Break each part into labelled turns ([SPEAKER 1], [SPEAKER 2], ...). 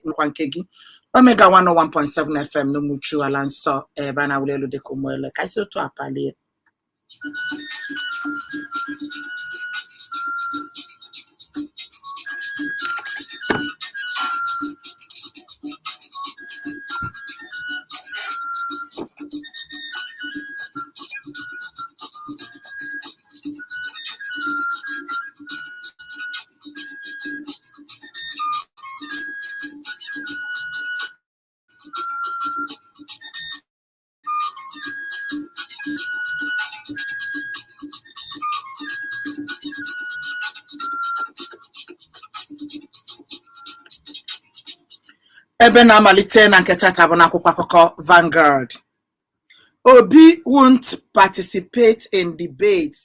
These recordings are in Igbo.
[SPEAKER 1] Nkwa nke gị Omega 101.7 FM n'Umuchu ala nsọ ebe a na-awụli elu dịka ụmụele ka anyị si otu a palie. Ebe na-amalite na nke tata bụ n'akwụkwọ akụkọ Vanguard. Obi won't participate in debates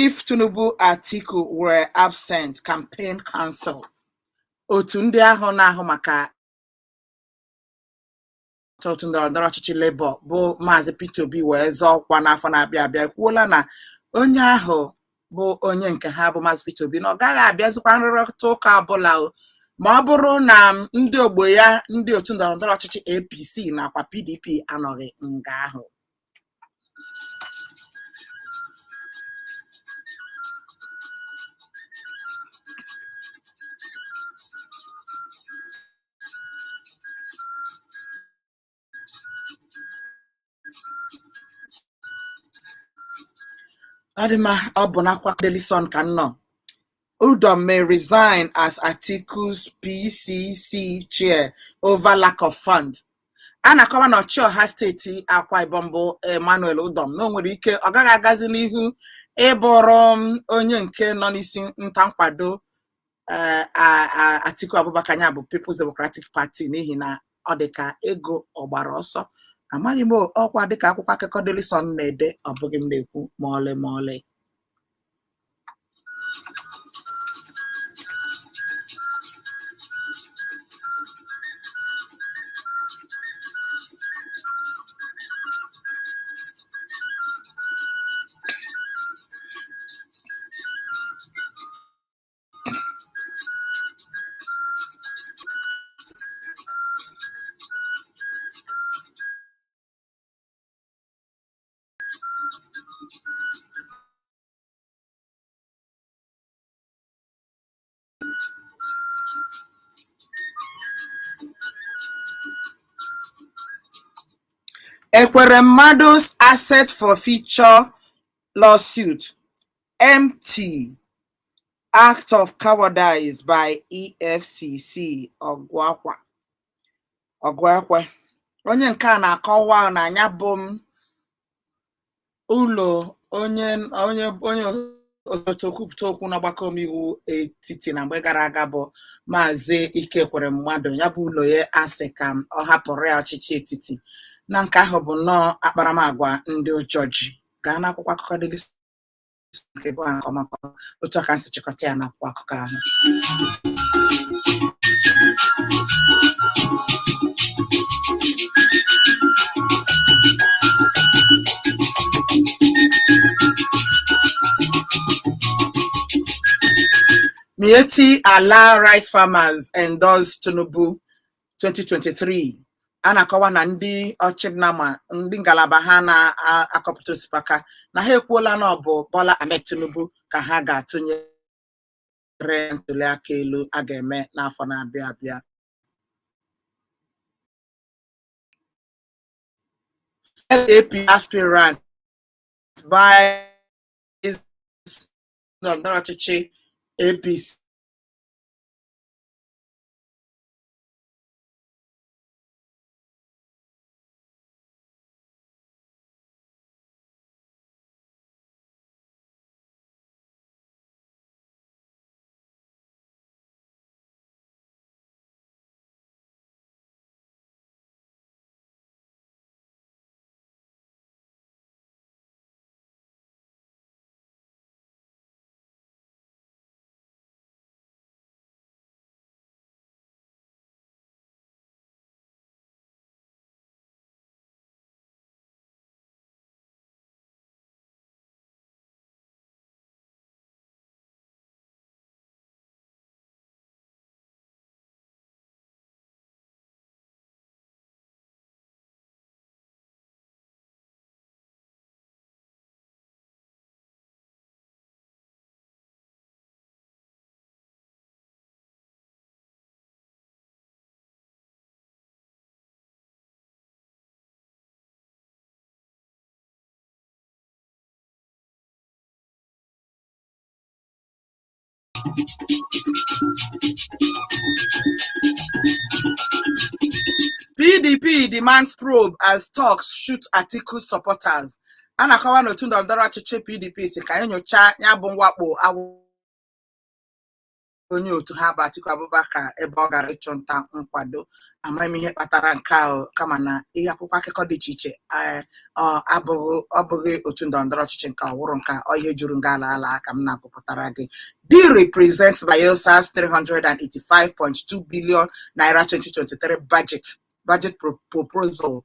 [SPEAKER 1] if Tinubu, Atiku were absent, campaign council. Otu ndị ahụ na-ahụ maka otu ndọrọ ndọrọ ọchịchị Labour bụ Maazị Peter Obi wee zọọ ọkwa n'afọ na-abịa abịa ekwuola na onye ahụ bụ onye nke ha bụ Maazị Peter Obi na ọ gaghị abịazikwa nrụrịta ụka ọbụla o ma ọ bụrụ na ndị ogbo ya ndị otu ndọrọ ndọrọ ọchịchị APC nakwa PDP anọghị nga ahụ. Ọ dị mma, ọ bụ n'akwụkwọ Daily Sun ka m nọ. Udom may resign as Atiku's PCC chair over lack of fund. A na-akọwa na ọchịọha steeti Akwa Ibom bụ Emmanuel Udom na o nwere ike ọ gaghị agazi n'ihu ịbụrụ onye nke nọ n'isi nta nkwado Atiku Abubakar ya bụ People's Democratic Party n'ihi na ọ dị ka ego ọ gbara ọsọ. Amaghị m ọkwa dịka akwụkwọ akụkọ Daily Sun na-ede, ọ bụghị m na-ekwu ma ọlị ma ọlị. Ekweremadu's asset forfeiture lawsuit empty act of cowardice by EFCC. Ọgụakwa Ọgụekwe onye nke a na-akọwa na ya bụ m ụlọ onye onye onye osote okwupụta okwu n'ọgbakọ omeiwu etiti na mgbe gara aga bụ Maazị Ike Ekweremadu ya bụ ụlọ ya asị ka ọ hapụrụ ya ọchịchị etiti na nke ahụ bụ nnọọ akparamagwa ndị ụjọ ji. Gaa n'akwụkwọ akụkọ Daily Sun nke bụ nke ọma otu a ka m si chịkọta ya n'akwụkwọ akụkọ ahụ. Miyetti Allah Rice Farmers endorse Tinubu 2023. A na-akọwa na ndị ọchịnama ndị ngalaba ha na-akọpụta osikapa na ha ekwuola na ọ bụ Bola Ahmed Tinubu ka ha ga-atụnyere ntụliaka elu a ga-eme n'afọ na-abịa abịa. LAP aspirant buys ndọrọndọrọ ọchịchị APC. PDP demands probe as thugs shoot Atiku supporters. A na-akọwa n'otu ndọrọndọrọ ọchịchị PDP si ka enyocha ya bụ mwakpo awụ onye otu ha bụ Atiku Abubakar ebe ọ gara ịchụ nta nkwado. Amaghị m ihe kpatara nke a, kama na ihe akwụkwọ akụkọ dị iche iche abụghị ọ bụghị otu ndọrọndọrọ ọchịchị nke ọwụrụ nke ọ ihe juru nga ala ala ka m na-agụpụtara gị. Diri presents Bayelsa's 385.2 billion naira 2023 budget proposal.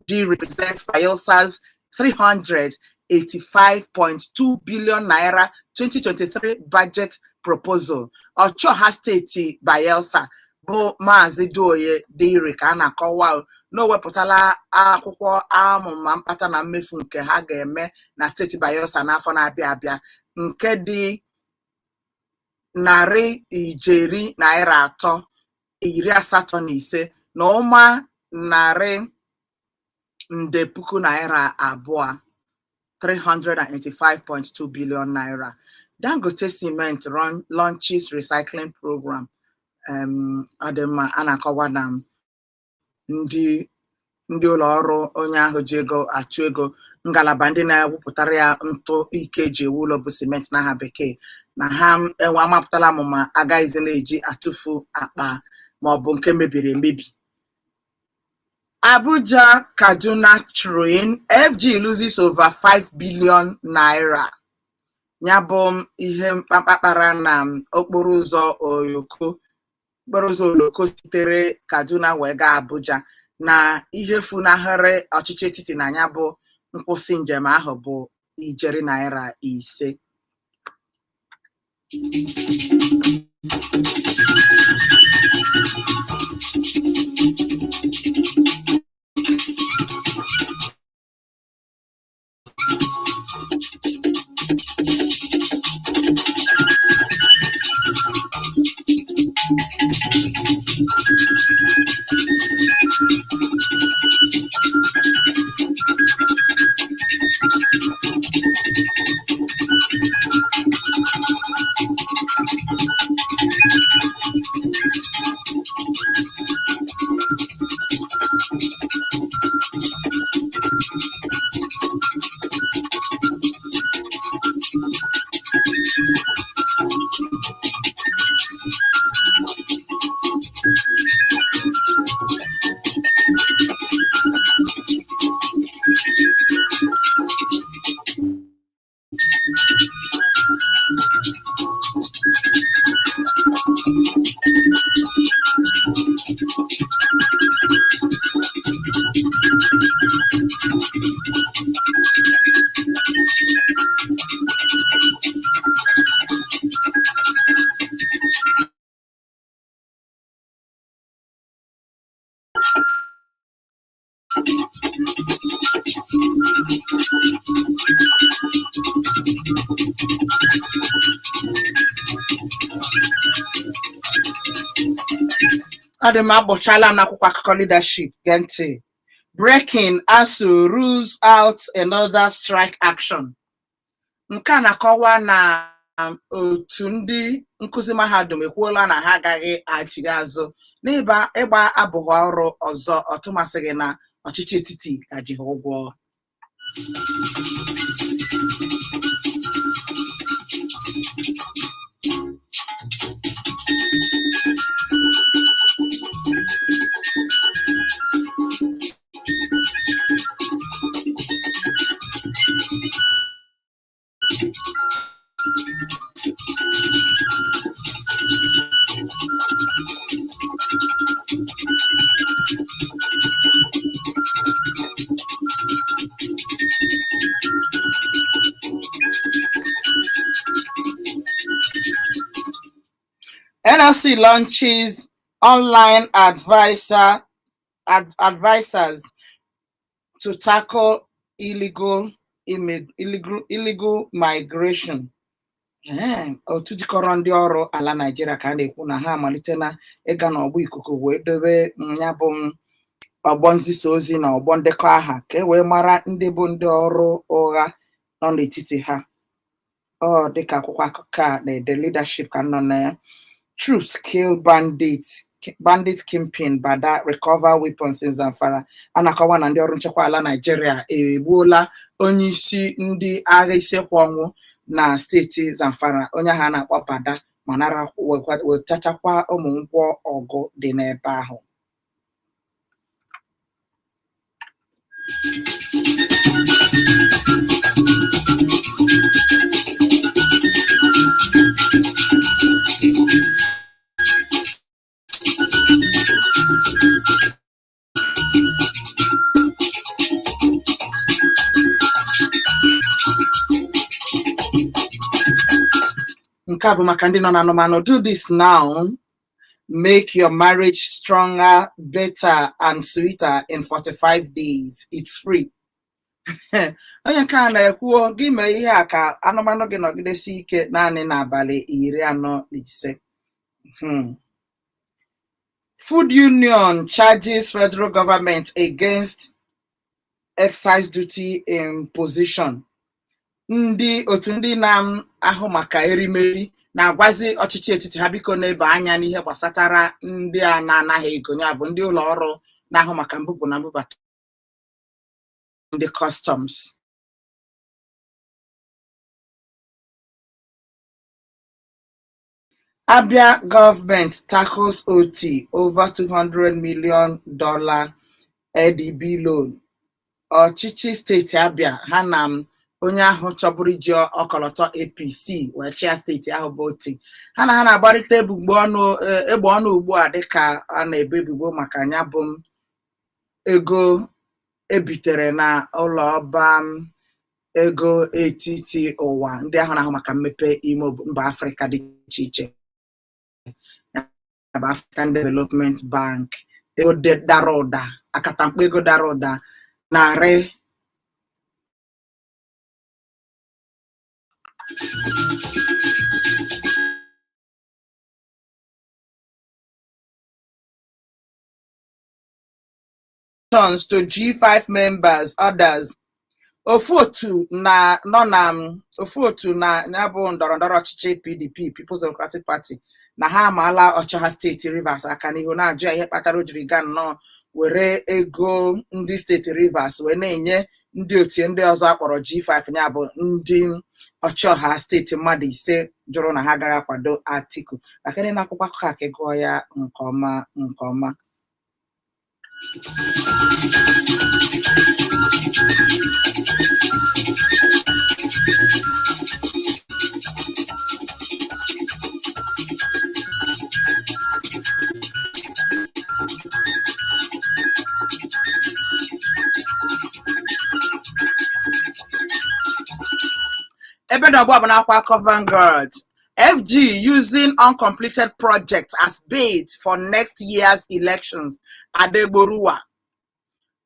[SPEAKER 1] Diri presents Bayelsa's 385.2 billion naira 2023 budget proposal. Ọchịọha steeti Bayelsa bụ Maazị Douye Diri ka a na-akọwa na o wepụtala akwụkwọ amụma mkpata na mmefu nke ha ga-eme na steeti Bayelsa n'afọ na-abịa abịa nke dị 385.3 ijeri naira 200 nde puku naira 385.2 billion naira. Dangote Cement launches recycling program. Ọ dị mma, a na-akọwa na ndị ụlọ ọrụ onye ahụ ji ego achụ ego, ngalaba ndị na-ewupụtara ya ntụ ike ji ewu ụlọ bụ simenti n'aha bekee, na ha enwe amapụtala amụma agaghịzi na-eji atụfu akpa ma ọ bụ nke mebiri emebi. Abuja Kaduna train FG loses over 5 billion naira. Ya bụ ihe mkpamkpa kpara na okporo ụzọ Oyoko, okporo ụzọ Oloko sitere Kaduna wee gaa Abuja, na ihe funahụrị ọchịchị etiti na ya bụ nkwụsị njem ahụ bụ ijeri naira 5. Ọ dị mma, agbọchala m n'akwụkwọ akụkọ Leadership. Gee ntị. Breaking: ASUU rules out another strike action. Nke a na-akọwa na otu ndị nkụzi mahadum ekwuola na ha agaghị achịgha azụ n'ịba ịgba abụghị ọrụ ọzọ, ọtụmasịghị na ọchịchị etiti ka ji ha ụgwọ. NLC launches online advisors to tackle illegal migration. Otu jikọrọ ndị ọrụ ala Naịjirịa ka a na-ekwu na ha amalitela ịga n'ọgbọ ikuku wee dobe ya bụ ọgbọ nzisa ozi na ọgbọ ndekọ aha ka e wee mara ndị bụ ndị ọrụ ụgha nọ n'etiti ha. Ọ dịka akwụkwọ akụkọ a na-ede leadership ka nọ na ya. Troops kill bandit kingpin Bada, recover weapons in Zamfara. A na-akọwa na ndị ọrụ nchekwa ala Naịjirịa egbuola onye isi ndị agha isekwu ọnwụ na steeti Zamfara, onye ahụ a na-akpọ Bada, ma nara wetachakwa ụmụ ngwa ọgụ dị n'ebe ahụ. Nke a bụ maka ndị nọ n'anụmanụ. Do this now, make your marriage stronger, better and sweeter in 45 days. It's free. Onye nke a na-ekwu gị mee ihe a ka anụmanụ gị nọgidesi ike naanị n'abalị 45. Food Union charges federal government against excise duty imposition. Ndị otu ndị na-ahụ maka erimeri na-agwazi ọchịchị etiti ha biko na-ebe anya n'ihe gbasatara ndị a na-anaghị ego, ya bụ ndị ụlọ ọrụ na-ahụ maka mbupụ na mbubata, ndị customs. Abia government tackles Otti over $200 million ADB loan. Ọchịchị steeti Abia ha na onye ahụ chọburu iji ọkọlọtọ APC wee chịa steeti ahụ bụ Otti, ha na ha na-agbarịta ebubo ọnụ egbe ọnụ ugbu a, dịka a na-ebo ebubo maka ya bụ ego ebitere na ụlọ ọba ego etiti ụwa, ndị ahụ na-ahụ maka mmepe ime mba Afrịka dị iche iche, ya bụ African Development Bank. Ego dara ụda, akatamkpo ego dara ụda narị tons to G5 members others. Ofu otu na nọ na ofu otu na ya bụ ndọrọ ndọrọ ọchịchị PDP, People's Democratic Party, na ha amaala ọchịagha steeti Rivers aka n'ihu, na-ajụ ya ihe kpatara o jiri gaa nnọọ were ego ndị steeti Rivers wee na-enye ndị otu ndị ọzọ akpọrọ G5, ya bụ ndị ọchịọha steeti mmadụ 5 jụrụ na ha agaghị akwado Atiku. Akịrị na akwụkwọ akụkọ a ka ị gụọ ya nke ọma nke ọma. Ebe na ọgbọ bụ n'akwa akụkọ Vanguard. FG using uncompleted projects as bait for next year's elections. Adegboruwa,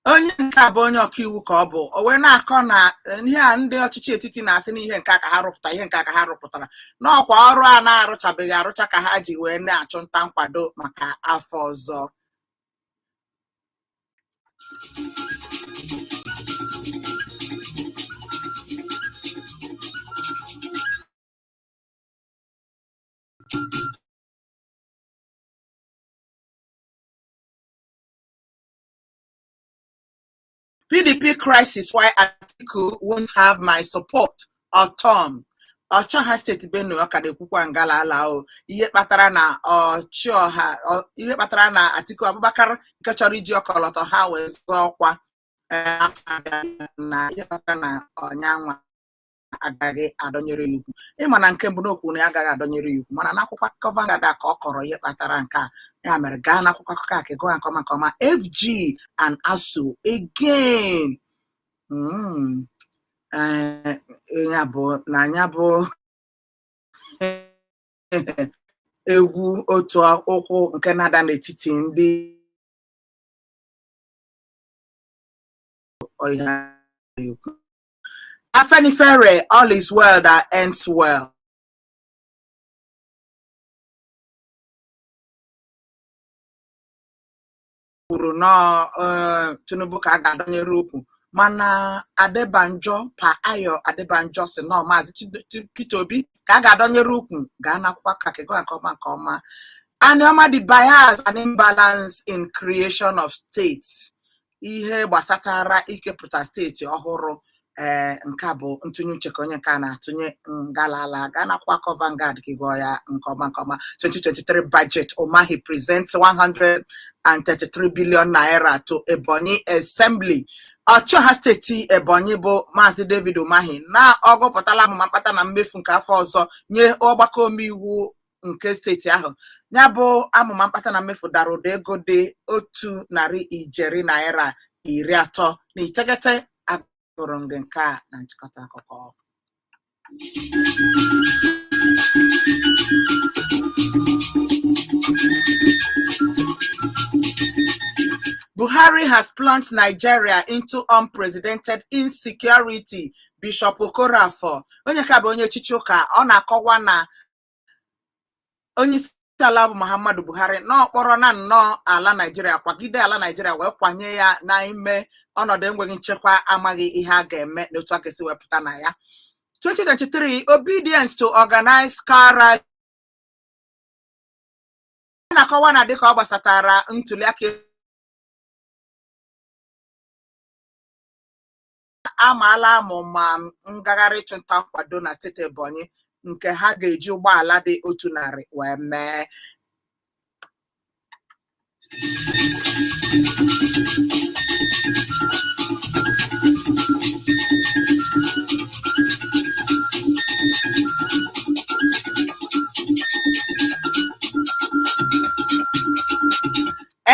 [SPEAKER 1] onye nke a bụ onye ọkaiwu ka ọ bụ, o wee na-akọ na ihe a ndị ọchịchị etiti na-asị na ihe nke a ka ha rụpụtara, ihe nke a ka ha rụpụtara, n'ọkwa ọrụ a na-arụchabeghị arụcha ka ha ji wee na-achụ nta nkwado maka afọ ọzọ. PDP crisis, why Atiku won't have my support or Tom. Ọchịọha steeti Benue, ọ ka na-ekwukwa ngala ala o ihe kpatara na ọchịọha, ihe kpatara na Atiku Abubakar nke chọrọ iji ọkọlọtọ ha wee zọọ ọkwa afọ abịa, na ihe kpatara na ọnyanwa agaghị adọnyere ya ukwu. Ịma na nke mbụ n'okwu na ya agaghị adọnyere ya ukwu, mana n'akwụkwọ akụkọ Vanguard a ka ọ kọrọ ihe kpatara nke a. Ya mere gaa n'akwụkwọ akụkọ a ka ị gụọ ya nke ọma nke ọma. FG and ASUU again. Ya bụ na ya bụ egwu otu ụkwụ nke na-ada n'etiti ndị ọhịa ekwu. Afenifere, all is well that ends well. Kwuru nọọ Tinubu ka a ga-adọnyere ukwu. Mana Adebanjo, Pa Ayo Adebanjo, si nọ Maazị Peter Obi ka a ga-adọnyere ukwu. Gaa n'akwụkwọ ka gụọ nke ọma nke ọma. Anioma, the bias and imbalance in creation of states, ihe gbasatara ikepụta steeti ọhụrụ. Ee, nke a bụ ntụnye uche ka onye nke a na-atụnye ngalala. Gaa n'akwụkwọ akụkọ Vanguard ka ị gụọ ya nke ọma nke ọma. 2023 budget, Umahi presents 133 billion naira to Ebonyi Assembly. Ọchịọha steeti Ebonyi bụ Maazị David Umahi na ọ gụpụtala amụma mkpata na mmefu nke afọ ọzọ nye ọgbakọ omeiwu nke steeti ahụ. Ya bụ amụma mkpata na mmefu dara ụda ego dị ₦139 ijeri. Agụrụ m gị nke a na nchịkọta akụkọ. Buhari has plunged Nigeria into unprecedented insecurity. Bishop Okorafor, onye ka bụ onye echichi ụka, ọ na-akọwa na onye isi ala bụ Muhammadu Buhari na ọkpọrọ na nnọọ ala Naijiria, kwagide ala Naijiria wee kwanye ya n'ime ọnọdụ enweghị nchekwa, amaghị ihe a ga-eme na otu a ga-esi wepụta na ya. 2023 Obidients to organize car rally. Na-akọwa na dịka ọ gbasatara ntuliaka, amaala amụma ngagharị ịchụnta nkwado na steeti Ebonyi nke ha ga-eji ụgbọala dị 100 wee mee.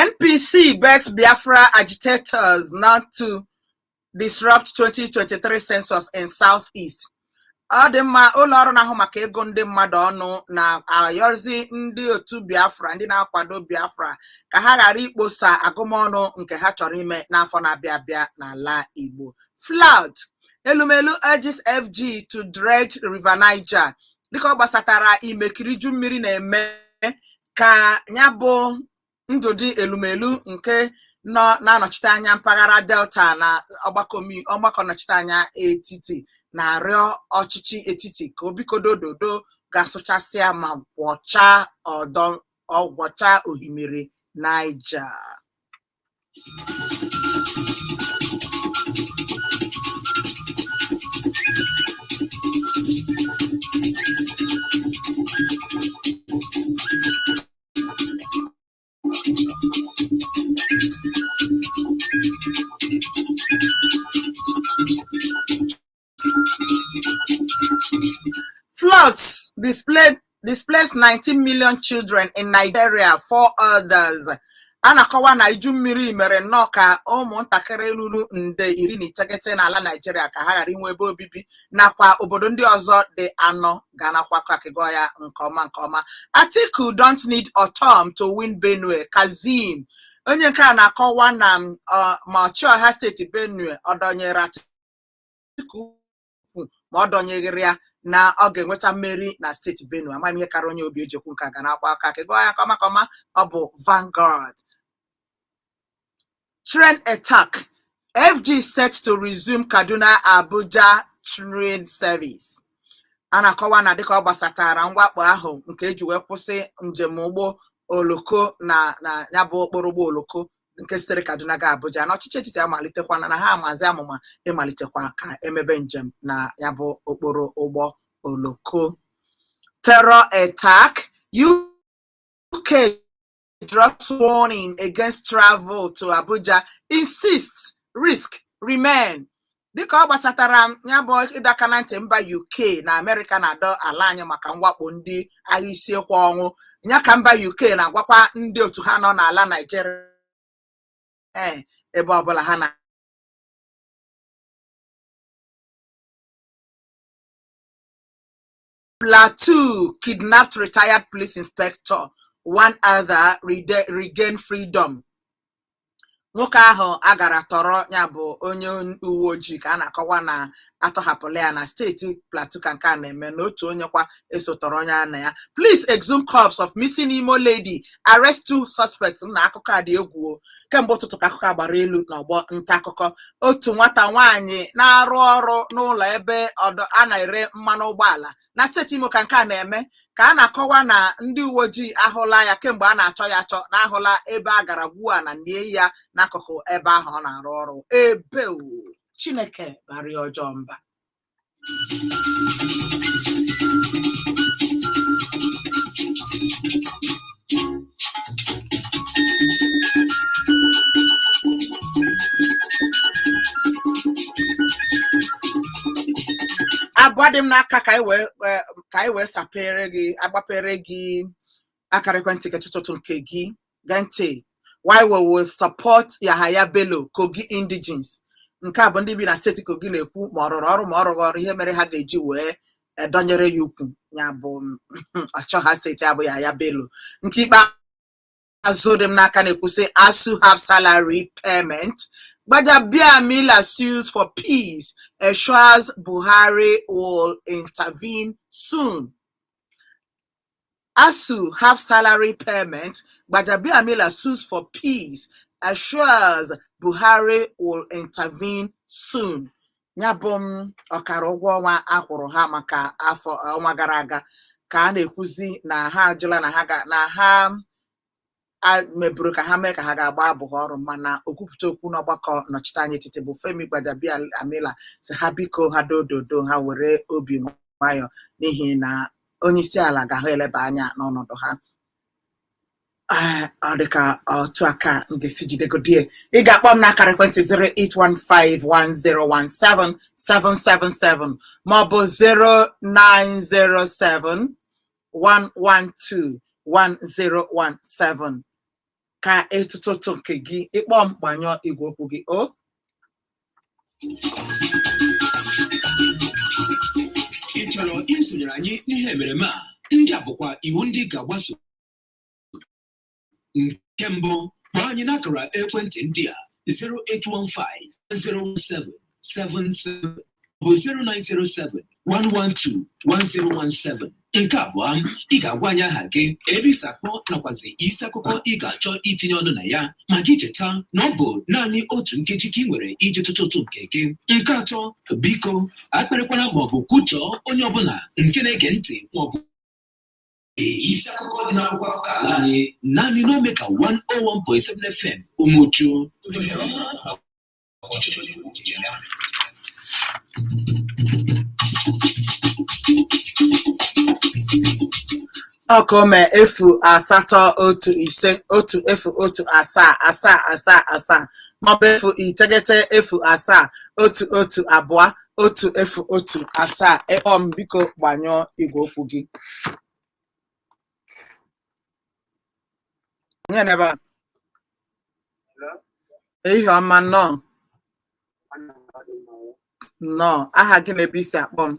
[SPEAKER 1] NPC begs Biafra agitators not to disrupt 2023 census in Southeast. Ọ dị mma, ụlọ ọrụ na-ahụ maka ego ndị mmadụ ọnụ na-ayọzi ndị otu Biafra, ndị na-akwado Biafra, ka ha ghara ikposa agụmọnụ nke ha chọrọ ime n'afọ na-abịa abịa n'ala Igbo. Flood, Elumelu urges FG to dredge River Niger. Dịka ọ gbasatara imekiri iju mmiri na-eme ka ya bụ Ndụdị Elumelu nke nọ na-anọchite anya mpaghara Delta na ọgbakọ nnọchite anya etiti na-arịọ ọchịchị etiti ka o bikodo dodo ga-asụchasịa ma gwọchaa ọdọ ọgwọchaa ohimiri Niger. Floods displaced 19 million children in Nigeria, four others. A na-akọwa na iju mmiri mere nnọọ ka ụmụntakịrị ruru nde 19 n'ala Naijiria ka ha ghara inwe ebe obibi, nakwa obodo ndị ọzọ dị anọ. Ga-anakwa akịgọ ya nke ọma nke ọma. Atiku don't need Ortom to win Benue, Kazim. Onye nke a na-akọwa na ma ọchịọha steeti Benue ọ dọnyere Atiku ukwu ma ọ dọnyeghịrị ya, na ọ ga-enweta mmeri na steeti Benue. Amaghị m ihe kara onye obi ejekwu nke a. Ga na-akwa aka akịgọ ya kọma kọma. Ọ bụ Vanguard. Train attack, FG set to resume Kaduna Abuja train service. A na-akọwa na dịka ọ gbasatara mwakpo ahụ nke eji wee kwụsị njem ụgbọ oloko na ya bụ okporo ụgbọ oloko nke sitere Kaduna gaa Abuja, na ọchịchị etiti amalitekwana na ha amazi amụma ịmalitekwa ka emebe njem na ya bụ okporo ụgbọ oloko. Terror attack, UK drops warning against travel to Abuja, insists risk remain. Dịka ọ gbasatara ya bụ ịdọ aka na ntị mba UK na Amerịka na-adọ ala anyị maka mwakpo ndị agha isi ekwe ọnwụ ya, ka mba UK na-agwakwa ndị otu ha nọ n'ala Naijiria, ee, ebe ọbụla ha na. Plateau kidnapped retired police inspector, one other regain freedom. Nwoke ahụ a gara tọrọ ya bụ onye uwe ojii ka a na-akọwa na Atọhapụla ya na steeti Plateau ka nke a na-eme na otu onye kwa esotọrọ onye a na ya. Police exhume corpse of missing Imo lady, arrest two suspects. Na akụkọ a dị egwu o. Kemgbe ụtụtụ ka akụkọ a gbara elu n'ọgbọ nta akụkọ. Otu nwata nwaanyị na-arụ ọrụ n'ụlọ ebe ọdọ a na-ere mmanụ ụgbọala na steeti Imo ka nke a na-eme, ka a na-akọwa na ndị uwe ojii ahụla ya kemgbe a na-achọ ya achọ, na ahụla ebe a gara gwuo a na nie ya n'akụkụ ebe ahụ ọ na-arụ ọrụ. Ebe o Chineke bara ya ọjọọ mba. Abụọ dị m n'aka ka anyị wee sapere gị, agbapere gị akara ekwentị nke tụtụtụ nke gị. Gee ntị: "Why we will support Yahaya Bello, Kogi indigenes." Nke a bụ ndị bi na steeti Kogi na-ekwu ma ọ rụrụ ọrụ ma ọ rụghị ọrụ, ihe mere ha ga-eji wee dọnyere ya ukwu, ya bụ ọchọ ha steeti abụ Yahaya Bello. Nke ikpeazụ dị m n'aka na-ekwu sị, "ASUU half salary payment, Gbajabiamila sues for peace, assures Buhari will intervene soon." ASUU half salary payment, Gbajabiamila sues for peace, assures Buhari will intervene soon. Ya bụ m ọkara ụgwọ ọnwa akwụrụ ha maka afọ ọnwa gara aga ka a na-ekwuzi na ha ajụla na ha ga na ha a meburu ka ha mee ka ha ga-agba abụghị ọrụ. Mana okwupụta okwu n'ọgbakọ nnọchiteanya etiti bụ Femi Gbajabiamila si ha biko, ha dododo, ha were obi nwayọ, n'ihi na onye isi ala ga-ahụ eleba anya n'ọnọdụ ha. Ee, ọ dị ka otu aka m ga-esi jidegodie. Ị ga-akpọ m n'akara ekwentị 08151017777 maọbụ 09071121017 ka ịtụtụtụ nke gị. Ịkpọ m, gbanyụọ igwe okwu gị o.
[SPEAKER 2] Ị chọrọ isonyere anyị n'ihe emereme a? Ndị a bụkwa iwu ndị ị ga-agbaso. Nke mbụ, kpọọ anyị n'akara ekwentị ndị a: 0815 017 77 bụ 0907 112 1017. Nke abụọ, ị ga-agwa anyị aha gị, ebe isi akpọ, nakwazi isi akụkọ ị ga-achọ itinye ọnụ na ya, ma gị cheta na ọ bụ naanị otu nkeji ka ị nwere iji tụtụ ụtụ nke gị. Nke atọ, biko akparịkwana maọbụ kwutọọ onye ọbụla nke na-ege ntị maọbụ isi akụkọ dị n'akwụkwọ akụkọ ala anyị, naanị n'Omega 101.7 FM, Umuchu. Ohere ọma maka ọchịchị onye kwuo uche ya.
[SPEAKER 1] Ọkụ ome 08151 0 7 7 7 maọbụ 090 07 1 12 1 0 1 7. Ịkpọ m, biko gbanyụọ igwe okwu gị. Onye n'ebe a? Ehihie ọma, nnọọ, nnọọ. Aha gị na ebe isi akpọ m?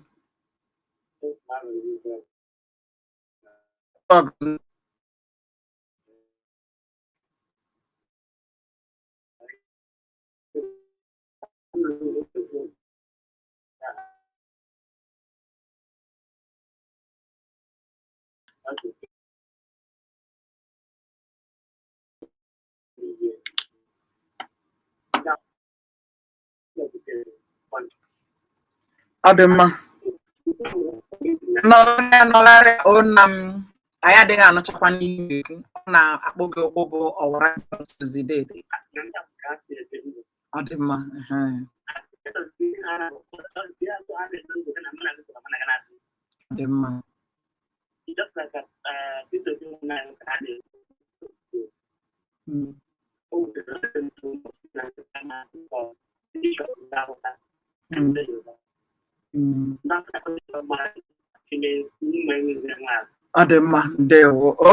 [SPEAKER 1] Ọgụ. Ọ dị mma. Nọgharịa, nọgharịa ona m, anyị adịghị anụchakwa n'ihe na-ekwu. Ọ na-akpọ gị ụkwụ bụ ọwara tuzidede. Ọ dị mma, ehe. Ọ dị mma. Ọ dị mma, ndewo o.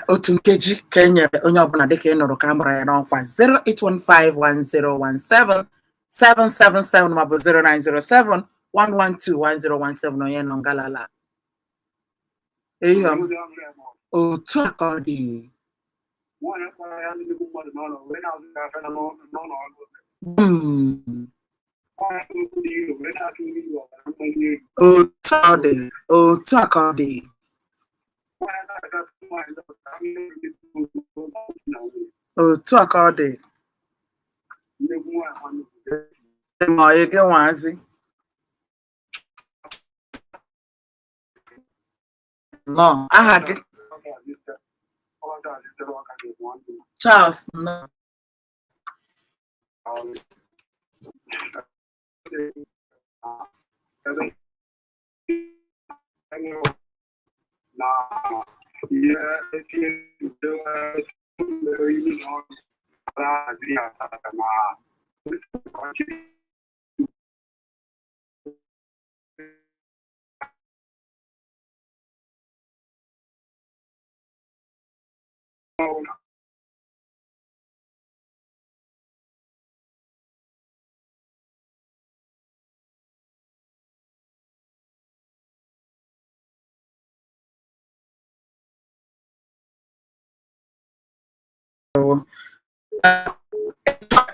[SPEAKER 1] Otu nkeji ka e nyere onye ọbụla dịka ị nụrụ ka a mara ya n'ọkwa: 08151017777 maọbụ 0907 112 1017. Onye nọ ngalala? Ehihie ọma. Otu a ka ọ dị.
[SPEAKER 3] Nwaanyị kpọrọ ya nnukwu mmadụ n'ụlọ wee na-azụ ya afịa n'ụlọ ọrụ.
[SPEAKER 1] Mm. Otu ọ dị, otu a ka ọ dị. Otu a ka ọ dị. Ma ọ gị nwazi. Nnọọ, aha gị? Charles, nnọọ.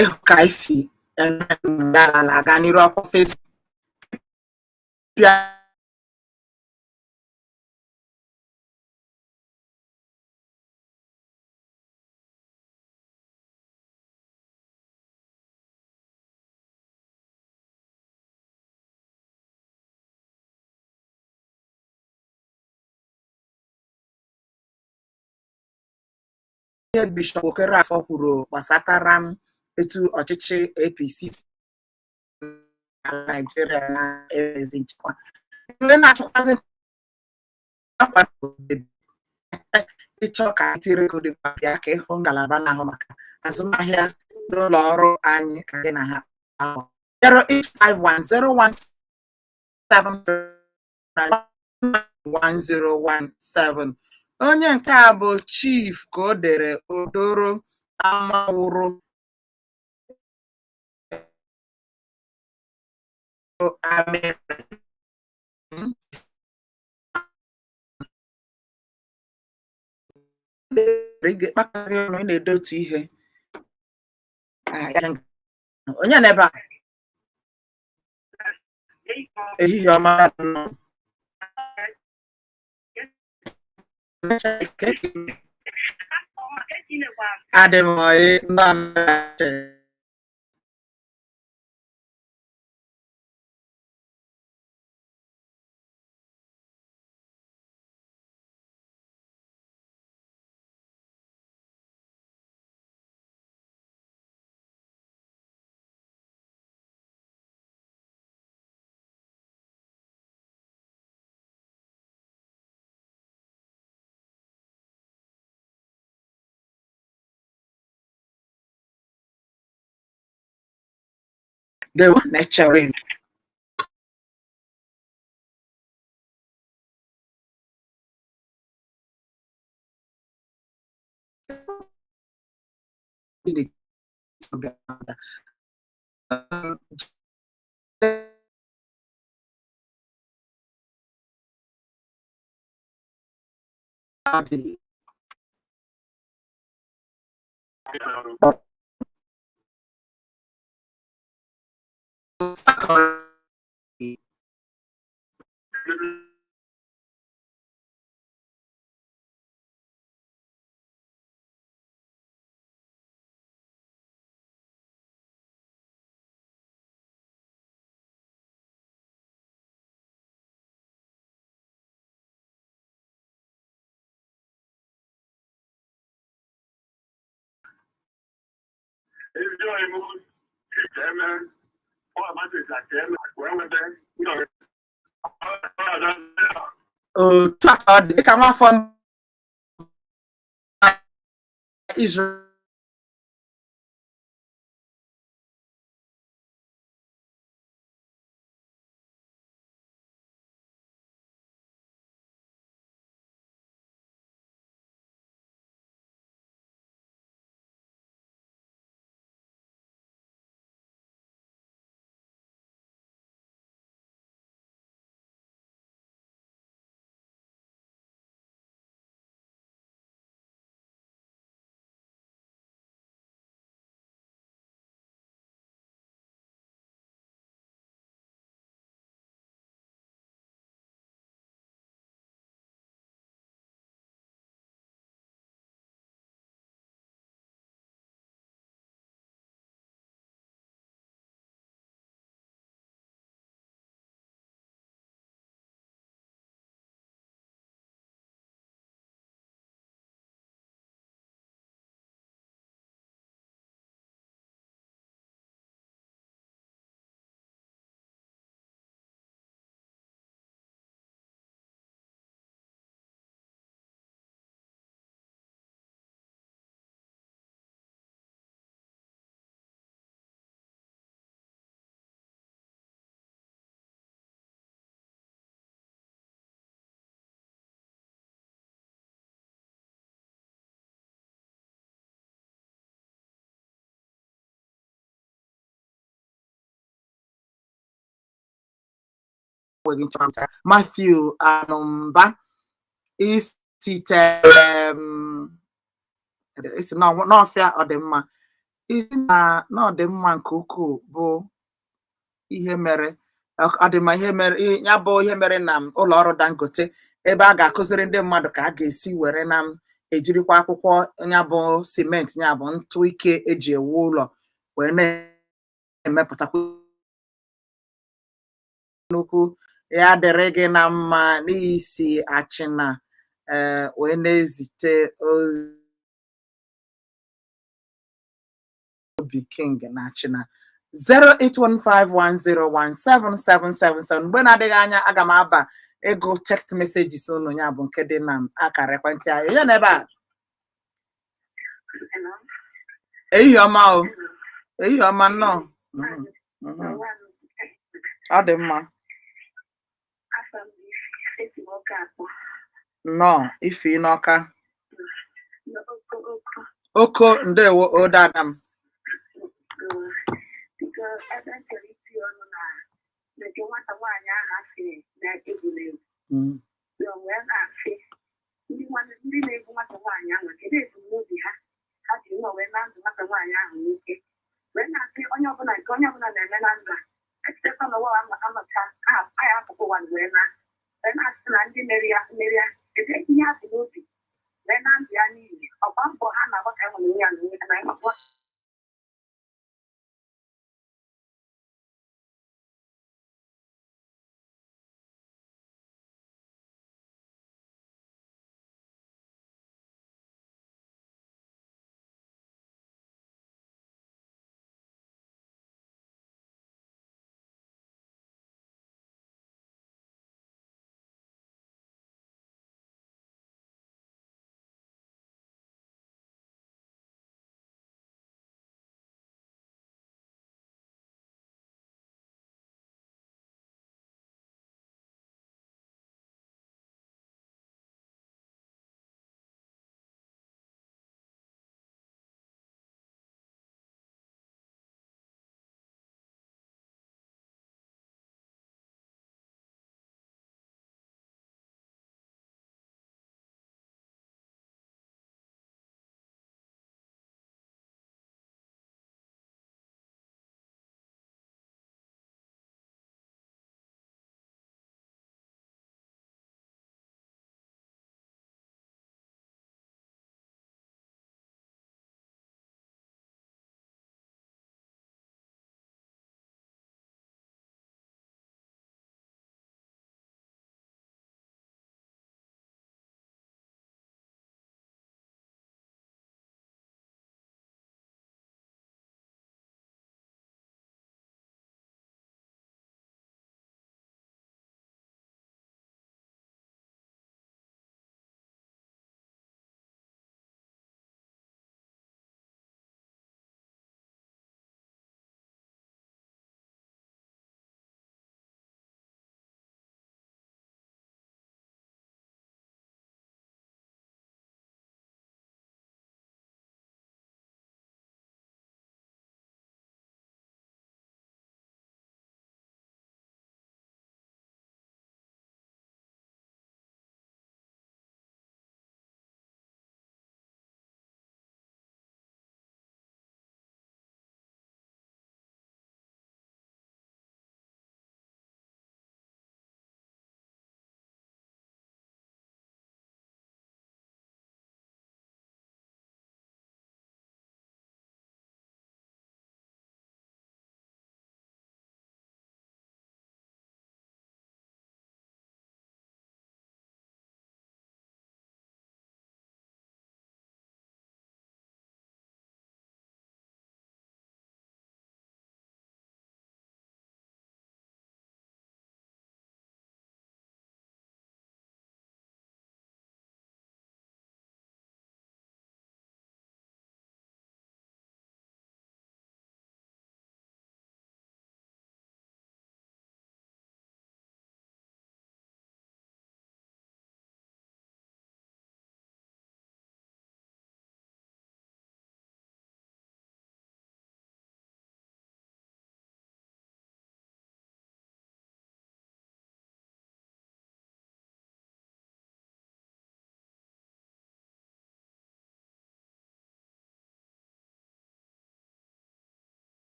[SPEAKER 1] Ịhụ ka anyị si eme ala aga n'iru akwụkwọ Facebook pịa. Ihe Bishọp Okerafọ kwuru gbasatara m etu ọchịchị APC si na Naịjirịa na-ezi nchekwa, ihe na-achọkwazi nkwado, ịchọ ka itiri ego dị mkpa, bịa ka ịhụ ngalaba na-ahụ maka azụmahịa n'ụlọ ọrụ anyị ka gị na ha ahụ 0851017 1017. Onye nke a bụ Chief ka o dere Odoro Amawụrụ Amịrị. Ị ga-ekpakọrọ ọnụ, ị na-ede otu ihe. Ah, ya onye n'ebe a, ehihie ọma nọ. Adị m oyi nọ. Dewo na-echere. Otu a ka ọ dị dịka nwafọ Israel. ekweghị nchọpụta. Matthew Anụmba isitere isi n'ọfịa ọdịmma, isi na n'ọdịmma nke ukwuu bụ ihe mere ọdịmma ihe mere ya bụ ihe mere na ụlọ ọrụ Dangote, ebe a ga-akụziri ndị mmadụ ka a ga-esi were na ejirikwa akwụkwọ ya bụ simenti, ya bụ ntụ ike eji ewu ụlọ, wee na-emepụtakwa nnukwu. Ya dịrị gị na mma n'isi achịna ee wee na-ezite ozi. Obi King na achịna, 08151017777. Mgbe na-adịghị anya, aga m aba ịgụ text messages unu, ya bụ nke dị na akara ekwentị anyị ya n'ebe a. Ehihie ọma o, ehihie ọma, nnọọ. Ọ dị mma. Nnọọ, Ifi n'Ọka. Oko, ndewo odada m.
[SPEAKER 3] Biko, ebe m chọrọ itinye ọnụ na nke nwata nwaanyị ahụ asị na-egwuregwu ya, wee na-asị ndị ndị na-egbu nwata nwaanyị ahụ, kedu ebumnobi ha ha ji nwa wee na ndụ nwata nwaanyị ahụ n'ike? Wee na-asị onye ọbụla, nke onye ọbụla na-eme na ndụ a, echetakwa na ụwa anọcha anyị apụkwa ụwa wee na wee na-asị na ndị mere ya mere ya, kedu ihe ha bụ n'obi wee na ndụ ya n'iyi? Ọgba mbọ ha na-agba ka e nwere onwe ya na onwe ya na ịmakwa.